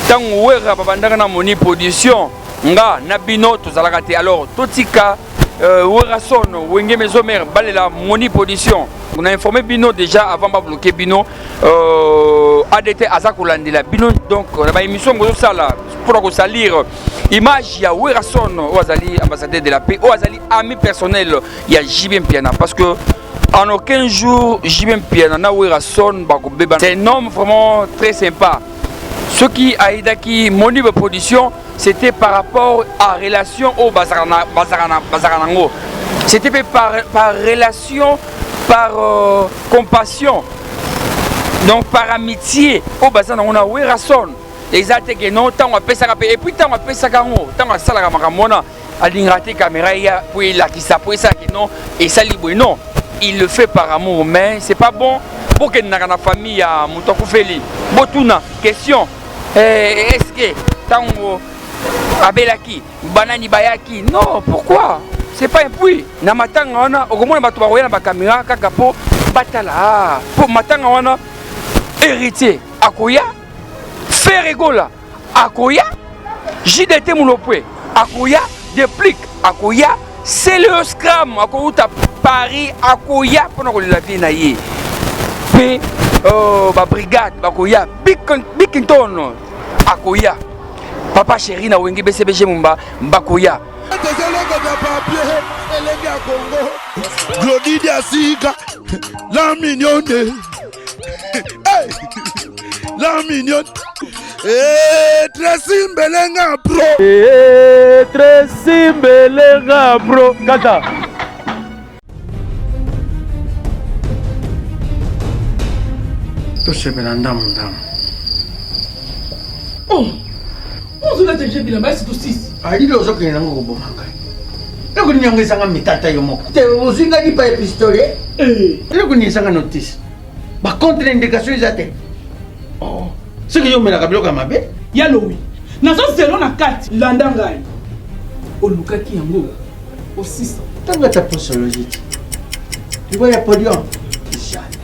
Ntango Werra babandaka na Moni Production, nga na bino tozalaka te. Alors totika Werrason, Wenge Maison Mère, balela Moni Production. On a informé bino déjà avant ba bloquer bino ADT aza kolandela bino donc na ba émission bozosala mpona kosalir image ya Werrason oyo azali ambassadeur de la paix, oyo azali ami personnel ya JB Mpiana, parce que en aucun jour JB Mpiana na Werrason bakobeba. C'est un homme vraiment très sympa. Ce qui a aidaki Monibe Production, c'était par rapport à relation au bazarana bazarana bazaranango. C'était par relation, par compassion, donc par amitié au bazarana na Werrason. Eza te ke non, ntango apesaka mpe, et puis ntango apesaka yango, ntango asalaka makambo wana, alingaka te caméra eya po elakisa, po esalaka non, esali boye. Non, il le fait par amour, mais c'est pas bon. Bokendaka na famille ya moto akufeli, botuna question: est-ce que ntango abelaki, banani bayaki? Non, pourquoi? C'est pas un puits. Na matanga wana okomona bato bakoya na bacaméra kaka mpo batala, mpo matanga wana Héritier akoya, Ferre Gola akoya, JDT Mulopwe akoya, Deplick akoya, Celeo Scram akouta Paris akoya mpona kolela vie na ye, mpe babrigade bakoya, Bikinton akoya, Papa Chéri na Wenge BCBG Mumba bakoya. Tozelekota papier elenge ya Congo, Glodi Diasika, la mignonne. Hey! La mignonne. Eh, Tracy Mbelenga pro. Eh, Tracy Mbelenga pro. Kata. Tosepela ndamu ndamu. Oh, ozolata je bilamba esi tosisi. Alili ozokende nango koboma ngai. Eloko nini yango ezanga mitata yo moko te? Ozwi ngai lipa ya pistolet. Eloko nini ezanga notice? Bacontre indication eza te. Oh, soki yo omelaka biloko ya mabe. Ya lowi nazozelo na kati, landa ngai, olukaki yango osisa. Ntango ata posologie te, liwa ya podium, jamais.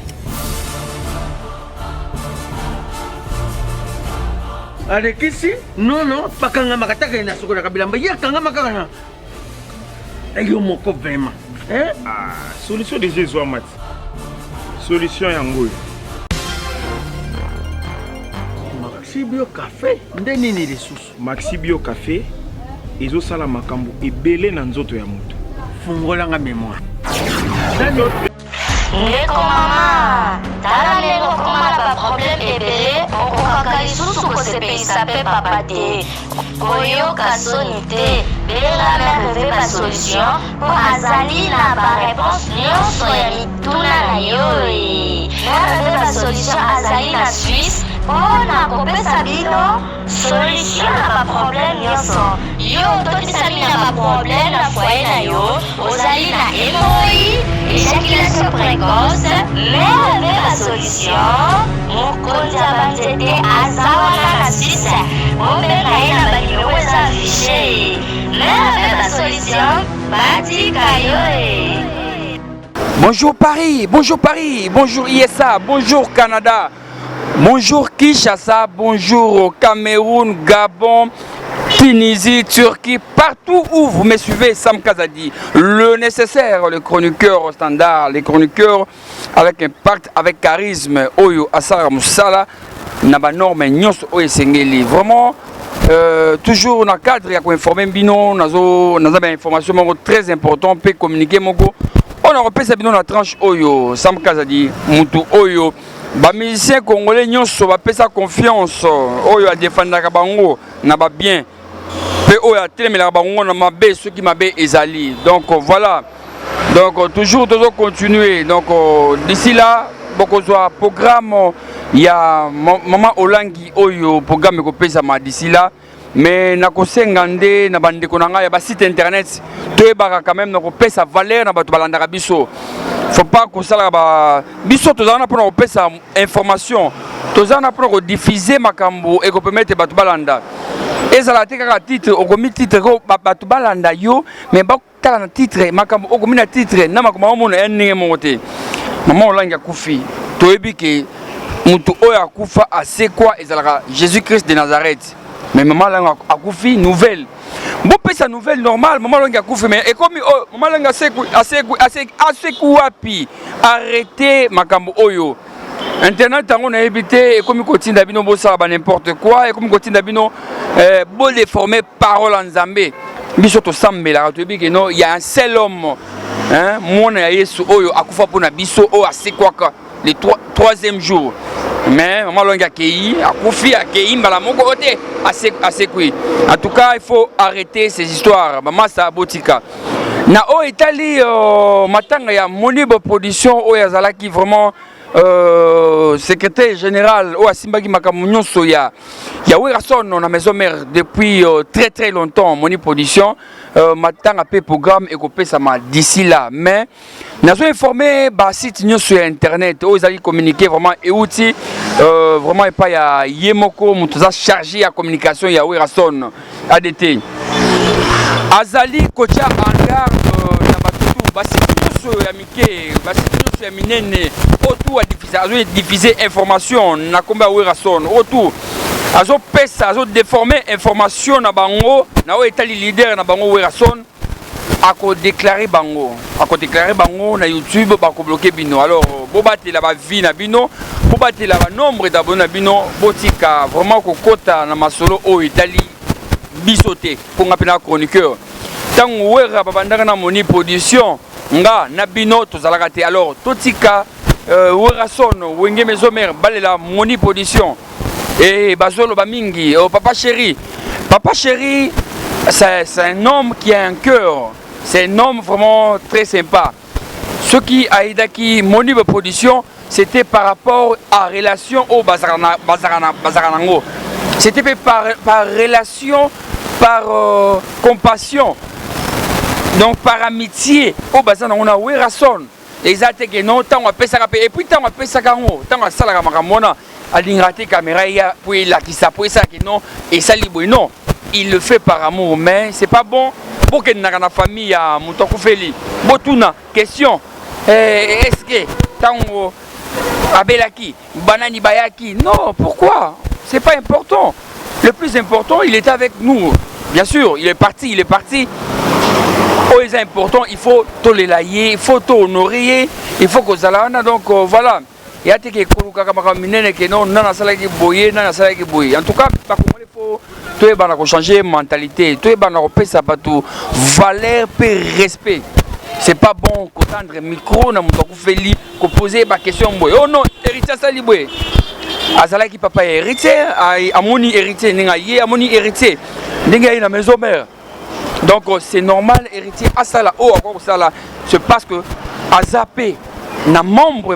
Alekisi nono, bakangamaka taka na sokolaka bilamba, ye akangama kaka na yo moko vraiment. Hein? Ah, solution déjà ezwama ti. Solution yango oyo. Maxi Bio Café nde nini lisusu? Maxi Bio Café ezosala makambo ebele na nzoto ya moto. Fungolanga mémoire. Ndeko mama, tala ndenge okoma na baproblème ebele, okokaka lisusu kosepelisa mpe papa te. Koyoka soni te, benga Mère Veva Basolution mpo azali na baréponse nyonso ya mituna na yo. E Mère Veva Solution azali na Suisse mpo na kopesa bino solution na baproblème nyonso. Yo otondisami na baproblème na foyer na yo, ozali na hémorroïde, éjaculation précoce, Mère Veva Solution, mokonzi ya banzete, aza wana na Suisse. Bobenga ye na banimero eza affiché. Mère Veva Solution, batika yo e. Bonjour Paris, bonjour Paris, bonjour ISA, bonjour Canada, bonjour Kinshasa, bonjour Cameroun, Gabon, Tunisie, Turquie, partout où vous me suivez, Sam Kazadi, le nécessaire, le chroniqueur standard, les chroniqueurs avec impact, avec charisme, oyo asara musala, na ba norme nyonso oyo esengeli. Vraiment, toujours na cadre ya koinforme bino, nazo naza ba information moko très important mpe communiqué moko oyo nakopesa bino na tranche oyo. Sam Kazadi, mutu oyo bamusicien congolais nyonso bapesa confiance, oyo adefendaka bango na babien mpe oyo atelemelaka bango na mabe soki mabe ezali. Donc voilà, donc toujours tozo continuer. Donc d'ici là bokozwa programme ya mama Olangi oyo programme ekopesama d'ici là. Mais nakosenga nde na bandeko na ngai ya basite internet, toyebaka quand même na kopesa valeur na bato balandaka biso. Faut pas kosalaka ba biso. Tozala na mpona kopesa information, toza na mpona kodiffuser makambo ekopermettre bato balanda. Ezala te kaka titre, okomi titre ko bato balanda yo, mais batala na titre, makambo okomi na titre na makambo aomona ya ndenge moko te. Mama Olangi akufi, toyebi ke Mutu oyo akufa asekwa ezalaka Jésus Christ de Nazareth. Mais mama Olangi akufi nouvelle. Bopesa nouvelle normale, mama Olangi akufi mais ekomi oyo mama Olangi asekwi asekwi asekwi asekwi wapi? Arrêtez makambo oyo. Internet yango nayebi te ekomi kotinda bino bosala ba n'importe quoi, ekomi kotinda bino eh, bo déformer parole ya Nzambe. Biso tosambelaka toyebi ke no ya un seul homme hein, mwana ya Yesu oyo akufa mpo na biso oyo asekwaka le troisième jour. Mais mama Olangi akei, akufi, akei mbala moko oyo te asekwi. En tout cas, il faut arrêter ces histoires. Bamasa botika. Na oyo etali matanga ya Monibo Production oyo azalaki vraiment secrétaire général oyo asimbaki makambo nyonso ya ya Werrason na maison mère depuis très très longtemps. Moni Production, matanga pe programme ekopesama d'ici là, mais nazo informer ba site nyonso ya internet oyo ezali communiquer vraiment euti vraiment epai ya ye moko moto aza chargé ya communication ya Werrason ADT azali kotia en garde na bato tu basite nyonso ya mike, basite nyonso ya minene oyo tu adiffuse, azodiffuser information na kombo ya Werrason, oyo tu azopesa, azodéformer information na bango na oyo etali leader na bango Werrason, akodéclarer bango, akodéclarer bango na YouTube, bakobloquer bino. Alors bobatela bavie na bino, bobatela banombre d'abonnés na bino, botika vraiment kokota na masolo oyo etali biso te. Mpo nga mpe na chroniqueur, ntango Wera babandaka na Moni Production, nga na bino tozalaka te. Alors totika Werrason, Wenge Maison Mère balela Moni Production e bazoloba mingi. Oh, papa chéri, papa chéri, c'est un homme qui a un cœur, c'est un homme vraiment très sympa. Ce qui aidaki Moni Production, c'était par rapport à relation oyo bazalaka nango, c'était mpe par relation, par compassion, donc par amitié oyo baza nango na Werrason. Eza te ke non, ntango apesaka mpe, et puis ntango apesaka yango, ntango asalaka makambo wana, alingaka te caméra eya po elakisa, po esalaka non, esali boye. Non, il le fait par amour, mais c'est pas bon. Bokendaka na famille ya moto akufeli, botuna question eh, est ce que ntango abelaki banani bayaki? Non, pourquoi? C'est pas important. Le plus important, il était avec nous. Bien sûr, il est parti, il est parti. Oyo eza important, il faut tolela ye, il faut tohonorer ye, il faut kozala wana. Donc voilà, ya te ke kolukaka makambo minene ke non, nani asalaki boye, nani asalaki boye. En tout cas, bakongoli, faut toyebana kochanger mentalité, toyebana kopesa bato valeur mpe respect. C'est pas bon kotendre micro na moto akufeli, koposer baquestion boye. Oh non, Héritier asali boye, azalaki papa ya Héritier, amoni Héritier ndenge aye, amoni Héritier ndenge aye na maison mère. Donc c'est normal Héritier asala oyo akoki kosala, c'est parce que aza mpe na membre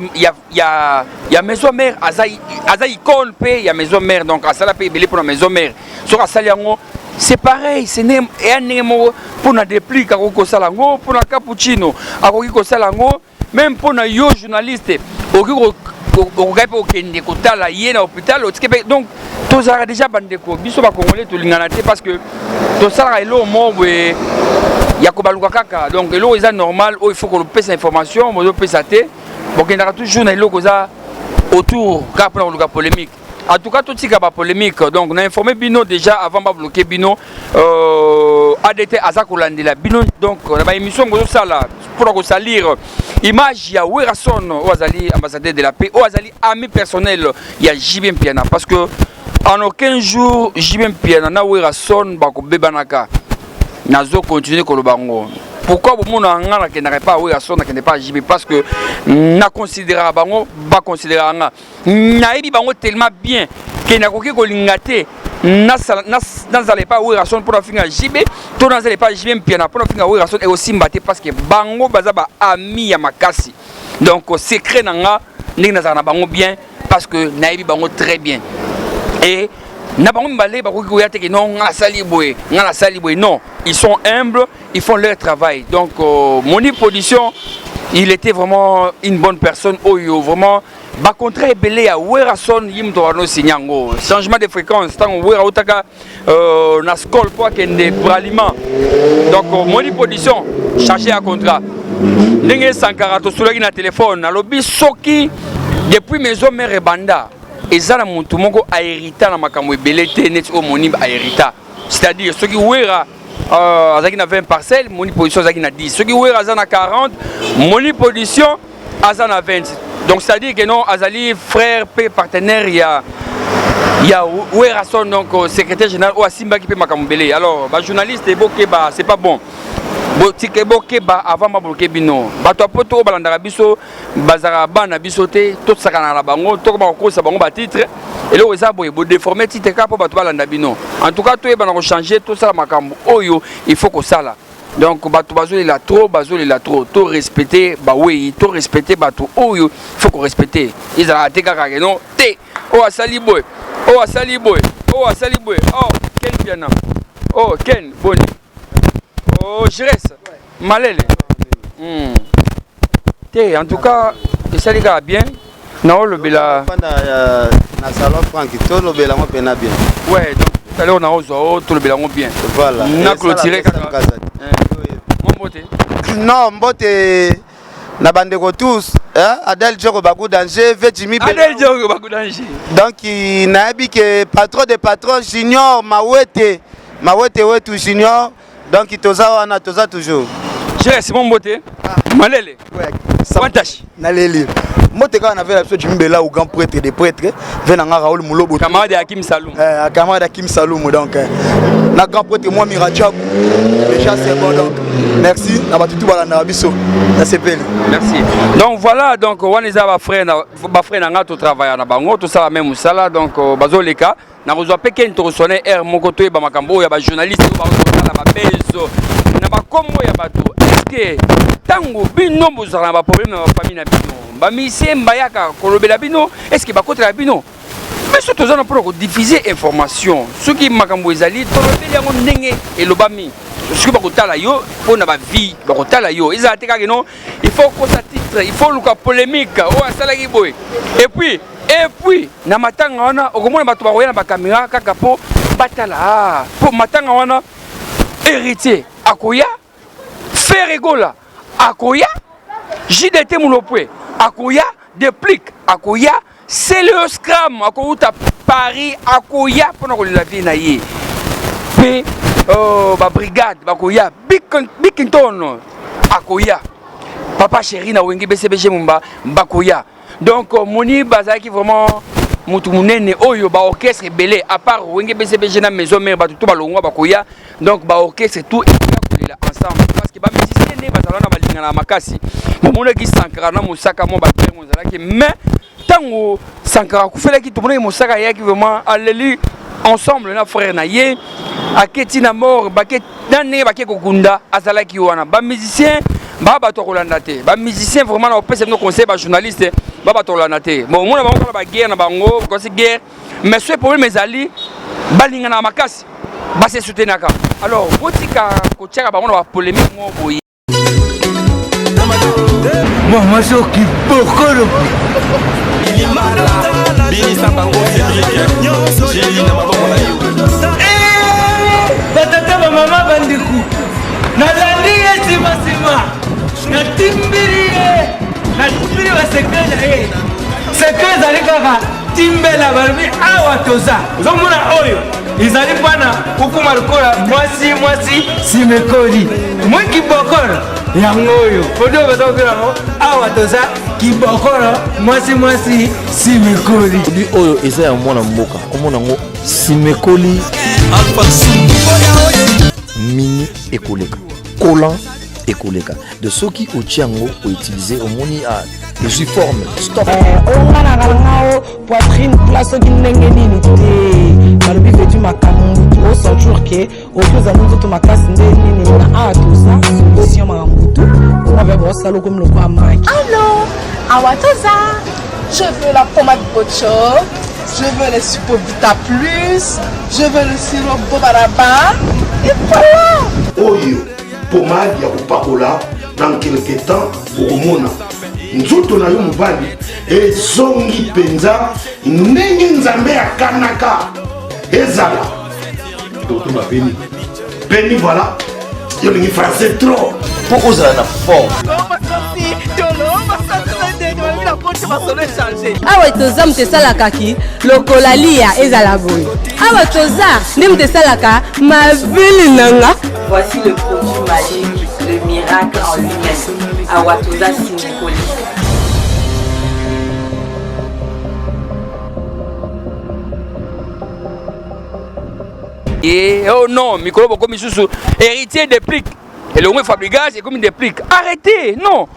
ya maison mère, aza icône mpe ya maison mère. Donc asala mpe ebele mpona maison mère. Soki asali yango, c'est pareil, c'est eya ndenge moko mpona Déplique akoki kosala yango, mpona Cappuccino akoki kosala yango, même mpona yo journaliste okoki okokai mpe okende kotala ye na hôpital, otike mpe. Donc tozalaka déjà bandeko, biso bakongolais tolingana te parce que tosalaka eloko moko boye ya kobaluka kaka. Donc eloko eza normal oyo il faut kopesa information, bozopesa te, bokendaka toujours na eloko eza autour kaka mpona koluka polémique. En tout cas, totika bapolémique. Donc na informé bino déjà avant babloquer bino. ADT aza kolandela bino. Donc na baémission bozosala mpona kosalir image ya Werrason oyo azali ambassadeur de la paix, oyo azali ami personnel ya JB Mpiana, parce que en aucun jour JB Mpiana na Werrason bakobebanaka. Nazo continuer koloba yango. Pourquoi bomona nga nakendaka epa Werrason, nakende pa JB? Parce que naconsidéraka bango, baconsidéraka nga. Nayebi bango tellement bien ke nakoki kolinga te nazala epa Werrason mpona finga JB, to nazala epa JB Mpiana mpona finga Werrason. Ekosimba te parce que bango baza baami ya makasi. Donc secret na nga ndenge nazala na bango bien, parce que nayebi bango très bien. Et na bango mibale bakoki koya te ke non, nga nasali boye, nga nasali boye. Non, ils sont humbles, ils font leur travail. Donc Moni Production, il était vraiment une bonne personne oyo vraiment bacontrat ebele ya Werrason, ye moto wana osigne yango. Changement de fréquence ntango Wera autaka na Skol mpo akende Bralima, donc Moni Production chargé ya contrat. Ndenge Sankara tosolaki na telefone, alobi soki depuis maison mère ebanda. Eza na mutu moko a hérita na makambo ebele te neti oyo Monib a hérita. C'est-à-dire soki Wera euh, azalaki na 20 parcelles, Moni Production azalaki na 10. Soki Wera aza na 40, Moni Production aza na 20. Donc c'est-à-dire que non azali frère pe partenaire ya ya Werrason donc euh, secrétaire général oyo asimbaki mpe makambo ebele. Alors ba journaliste bokeba, c'est pas bon. Botike bokeba avant babloke bino. Bato ya poto oyo balandaka biso bazalaka bana biso te, tosakanaka na bango, tokoma kokosa bango ba titre. Eloko eza boye, bodeforme titre kaka mpo bato balanda bino. En tout cas toyebana kochanger, tosala makambo oyo il faut kosala. Donc bato bazolela trop, bazolela trop. To respecter baweyi, to respecter bato oyo faut ko respecter. Ezalaka te kaka ke non te, oyo asali boye, oyo asali boye, oyo asali boye. Oh Ken Piana, oh Ken boni, oh Jires Malele. Te, en tout cas esali kaka bien. Naolobela na salon Franck, tolobela yango mpena bien. Ouais, donc tout à l'heure naozwa o tolobela yango bien. Voilà. Na clôturer kaka. Mwa mbote. Non, mbote na bandeko tous, hein? Adèle Djoko Bakou danger, Vejimi Adèle Djoko Bakou danger. Donc nayebi ke patron de patron Junior Mawete, Mawete wetu Junior. Donc toza wana, toza toujours. Cher Simon Mbote, Malele. Wantashi. Naleli. Mbote kaka na vela biso Jimmy Bella ou grand prêtre des prêtres, vena nga Raoul Mulobo. Camarade ya Hakim Saloum. Eh, camarade Hakim Saloum donc. Na grand prêtre moi Mirajabu. Déjà c'est bon donc. Merci na batutu balanda biso. Na sepeli. Merci. Donc voilà donc wana eza ba frère na ba frère na nga to travailler na bango, tout ça la même musala donc bazoleka. Nakozwa mpe Ken tokosone heure moko toyeba makambo oyo ya ba journaliste oyo bazosala ba bezo na bakombo ya bato. Est-ce que ntango bino bozalaka na ba problème na ba famille na bino, ba musicien bayaka kolobela bino, est-ce que bakotela bino? Biso toza na mpona kodiffuser information, soki makambo ezali tolobeli yango ndenge elobami. Soki bakotala yo mpona ba vie, bakotala yo ezala te kaka non, il faut kosa titre, il faut luka polémique oyo asalaki boye. Et puis Et puis na matanga wana okomona bato bakoya na ba caméra kaka po batala, ah, po matanga wana héritier akoya, Ferre Gola akoya, JDT Mulopwe akoya, Deplick akoya, Celeo Scram akouta Paris akoya mpona kolela vie na ye. Pe ba brigade bakoya, Bickinton akoya, Papa Chéri na Wenge BCBG Mumba bakoya. Donc Moni bazalaki vraiment mutu munene oyo ba orchestre ebele à part Wenge BCBG na Maison Mère bato tout balongwa bakoya. Donc ba orchestre tout ekoya kolela ensemble parce que ba musiciens nde bazala na balingana makasi. Bomonaki Sankara na Mosaka mo ba guerre ezalaki, mais tango Sankara akufelaki tomonaki Mosaka ayaki vraiment aleli ensemble na frère na ye, aketi na mort bake na ndenge bake kokunda azalaki wana. Ba musiciens ba bato ya kolanda te, ba musiciens vraiment na kopesa bino conseil, ba journaliste ba bato ya kolanda te. Bon, omona bango kaka ba guerre na bango, kasi guerre, mais soki problème ezali balingana makasi, ba se soutenaka. Alors botika kotiaka bango na ba polémique moko boye. Mama soki bokolo. Binisa bango Cédric, Gélie na maboko na yo. Batata ba mama bandeko, nalandi ye nsima nsima, natimbili ye, natimbili ba secret na ye. Secret ezali kaka timbela, balobi awa toza. Ozomona oyo ezali mpana okoma lokola mwasi mwasi simekoli mwi kibokolo yango oyo odo baza kobela yango awa toza kibokolo mwasi mwasi simekoli. Produit oyo eza ya mwana mboka, komona yango simekoli mini ekoleka collant ekoleka de soki otie yango outilize omoni ezwi forme stop. Oyo nga na nanga o poitrine plat soki ndenge nini te balobi vetu makambo mutu osentir ke okoki ozala nzoto makasi nde nini na awa toza solution makambo tu oyo abe bosala okomi lokola maki. Allo, awa toza. Je veux la pommade Bocho, je veux le Supovita Plus, je veux le sirop Bobaraba, et voilà. Oyo pomade ya kopakola dans quelque temps okomona nzoto na yo mobali ezongi mpenza ndenge Nzambe akanaka ezala. Tokoma peni peni, voilà, yo olingi français trop mpo ozala na forme. Akoti masolo echange. Awa toza moto esalaka ki lokola liya ezala boye. Awa toza nde moto esalaka mabele na nga. Voici le produit magique, le miracle en lui-même. Awa toza sinikoli. Et oh non, mikolo bokomi susu héritier déplique. Elongwe Fabregas ekomi déplique. Arrêtez, non.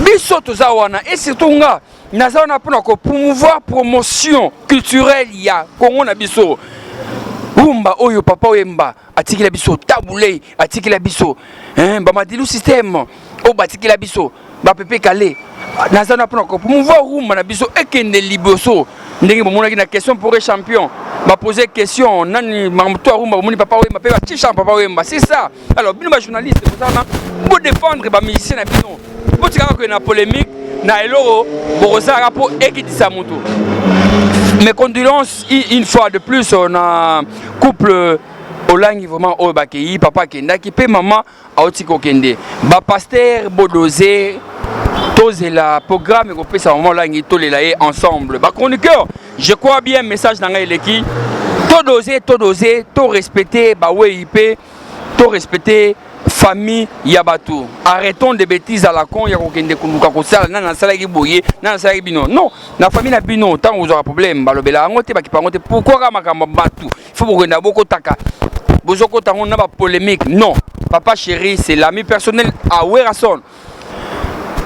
Biso toza wana et surtout nga naza wana mpona ko promouvoir promotion culturelle ya Congo na biso. Rumba oyo papa Wemba atikela biso, Tabu Ley atikela biso, hein, ba Madilu système oyo batikela biso, ba Pepe Kale. Naza wana mpona ko promouvoir rumba na biso ekende liboso. Ndenge bomonaki na question pour un champion, ba poser question nani makambo to rumba bomoni papa Wemba pe ba chicha papa Wemba, c'est ça. Alors bino ba journaliste boza wana bo défendre ba musicien na bino, botikaka kokende na polémique na eloko bokosalaka po ekitisa moto. Mes condoléances une fois de plus na couple Olangi vraiment oyo bakei, papa akendaki pe mama auti kokende. Ba pasteur bodose tozela programme ekopesa mama Olangi tolela ye ensemble. Ba chroniqueur, je crois bien message na ngai eleki. Todose, todose, to respecter ba weyi pe to respecter famille ya bato. Arrêtons de bêtises à la con ya kokende koluka kosala nani asalaki boye, nani asalaki bino. Non, na famille na bino ntango ozwaka problème balobela yango te, bakipa yango te. Pourquoi kaka makambo ya bato faut bokenda bokotaka bozokota yango na ba polémique? Non, papa chéri c'est l'ami personnel à Werrason.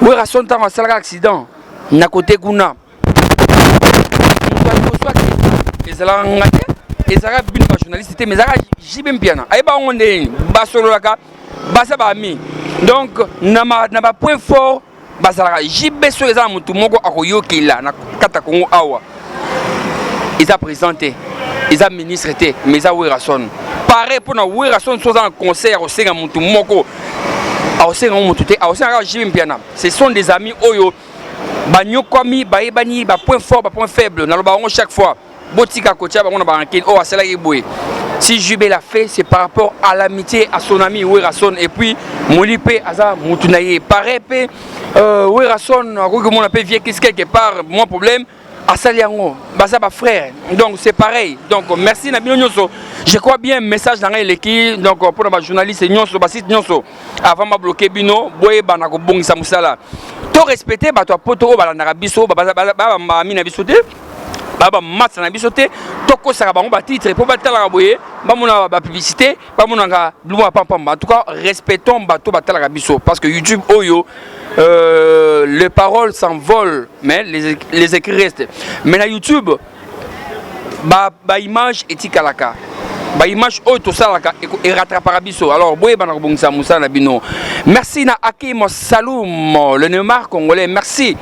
Werrason ntango asalaka accident na kote kuna, moto ya liboso akende ezalaka nga te, ezalaka bino ba journaliste te, mais ezalaka JB Mpiana. Ayeba yango ndenge nini basololaka, baza ba ami. Donc na ba point fort bazalaka JB. Soki eza na motu moko akoyokela na kati ya Congo awa, eza président te, eza ministre te, mais eza Werrason. Pareil mpona Werrason, so oza na conseil ya kosenga motu moko, akosenga ngo motu te, akosenga kaka JB Mpiana. Ce sont des amis oyo banyokwami, bayebani ba point fort, ba point faible. Naloba yango chaque fois, botika kotia bango na barankine oyo asalaki boye. Si JB l'a fait, c'est par rapport à l'amitié à son ami Werrason. Et puis Moli pe aza mutu na ye. Pareil pe Werrason akoki komona pe vieux Kis quelque part moi problème asali yango, baza ba frère, donc c'est pareil. Donc merci na bino nyonso, je crois bien message na ngai eleki. Donc mpona ba journaliste nyonso, ba site nyonso, avant ba bloquer bino, boyebana kobongisa mosala, to respecter bato ya poto oyo balandaka biso, babambami na biso te, baba matsa na biso te. Tokosaka bango batitre mpo batalaka boye, bamonaka bapublicité, bamonaka biloko ya pampamba. En tout cas respectons bato batalaka biso, parce que YouTube oyo, les paroles s'envolent mais les écrits restent. Mais na YouTube ba image etikalaka, ba image oyo tosalaka erattrapaka biso. Alors boyebana kobongisa mosala na bino. Merci na Akim Saloum, le Neymar congolais. Merci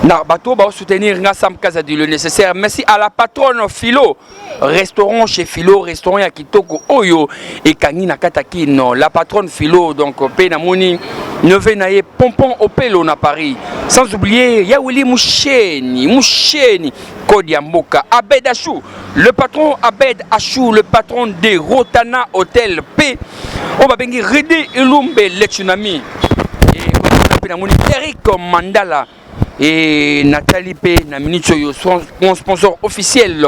na bato bao soutenir nga Sam Kazadi le nécessaire. Merci à la patronne Philo, restaurant chez Philo, restaurant ya kitoko oyo ekangi na kata Kino, la patronne Philo. Donc pe namoni neveu na ye Pompon Opelo na Paris, sans oublier Yawili Musheni, Musheni Kodi ya mboka, Abed Achou, le patron Abed Achou, le patron de Rotana Hotel P oyo babengi Ridi Ilumbe le tsunami. Et pe namoni Eric Mandala et Nathalie pe na minute oyo mon sponsor officiel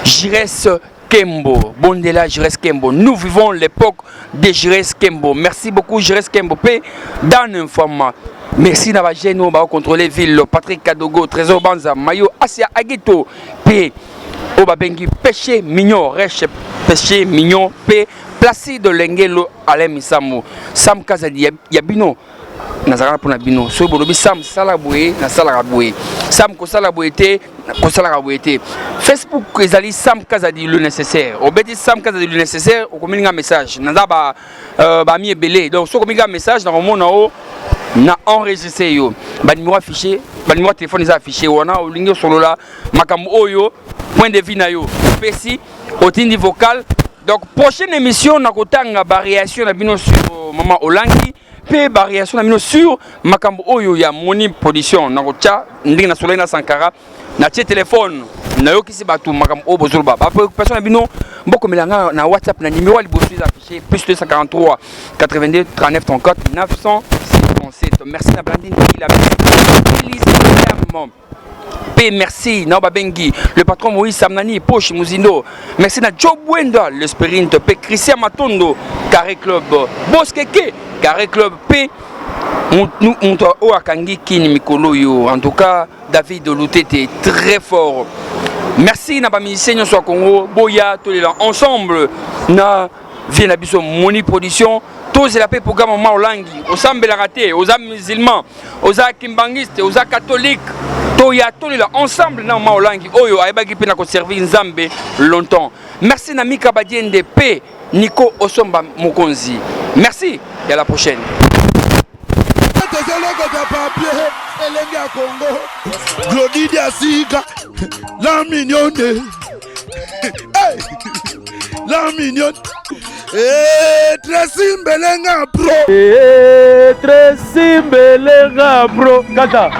Jires Kembo, Bondela Jires Kembo. Nous vivons l'époque de Jires Kembo. Merci beaucoup Jires Kembo pe dans informa. Merci na ba jeune oyo ba contrôler ville, Patrick Kadogo, Trésor Banza, Mayo Asia Agito pe oyo babengi Péché Mignon, Reche Péché Mignon pe Placide Lengelo Alain Misambo. Sam Kazadi ya bino nazalaka mpona bino. Soki bolobi Sam sala boye, nasalaka boye. Sam kosala boye te, kosalaka boye te. Facebook ezali Sam Kazadi le nécessaire. Obeti Sam Kazadi le nécessaire, okomeli nga message. Naza ba bami ebele. Donc soki okomeli nga message, nakomona o na enregistré yo. Ba numéro affiché, ba numéro téléphone eza affiché wana. Olingi osolola makambo oyo, point de vue na yo, opesi, otindi vocal. Donc prochaine émission nakotanga ba réaction na bino sur mama Olangi pe ba réaction na bino sur makambo oyo ya Moni Production. Nakotya ndenge na solai na Sankara, natie telefone, nayokisi bato makambo oyo bozoloba, ba préoccupation na bino. Bokomela nga na WhatsApp na numéro ya liboso eza affiché, plus 243 82 39 34 977. Merci na Blandine Kila, Elise P merci na babengi le patron Moïse Samnani Poche Muzindo. Merci na Joe Bwenda le Sprint P Christian Matondo Carré Club Boskeke Carré Club P moto oyo akangi kini mikolo oyo, en tout cas David Lutete, très fort. Merci na bamusicien nyonso ya Congo, boya tolela ensemble na vie na biso Moni Production. Tozela mpe programme mama olangi, osambelaka te, oza musulman, oza kimbangiste, oza catholique, toya tolela ensemble na mama olangi oyo ayebaki mpe na koservir Nzambe longtemps. Merci na Mika Badiende mpe Nico Osomba Mokonzi. Merci et à la prochaine. Tozolokota papier elenge ya Congo, Glodi Diasika la mignonne, hey! La mignonne. Eh, Tracy Mbelenga bro. Eh, Tracy Mbelenga bro. Kata.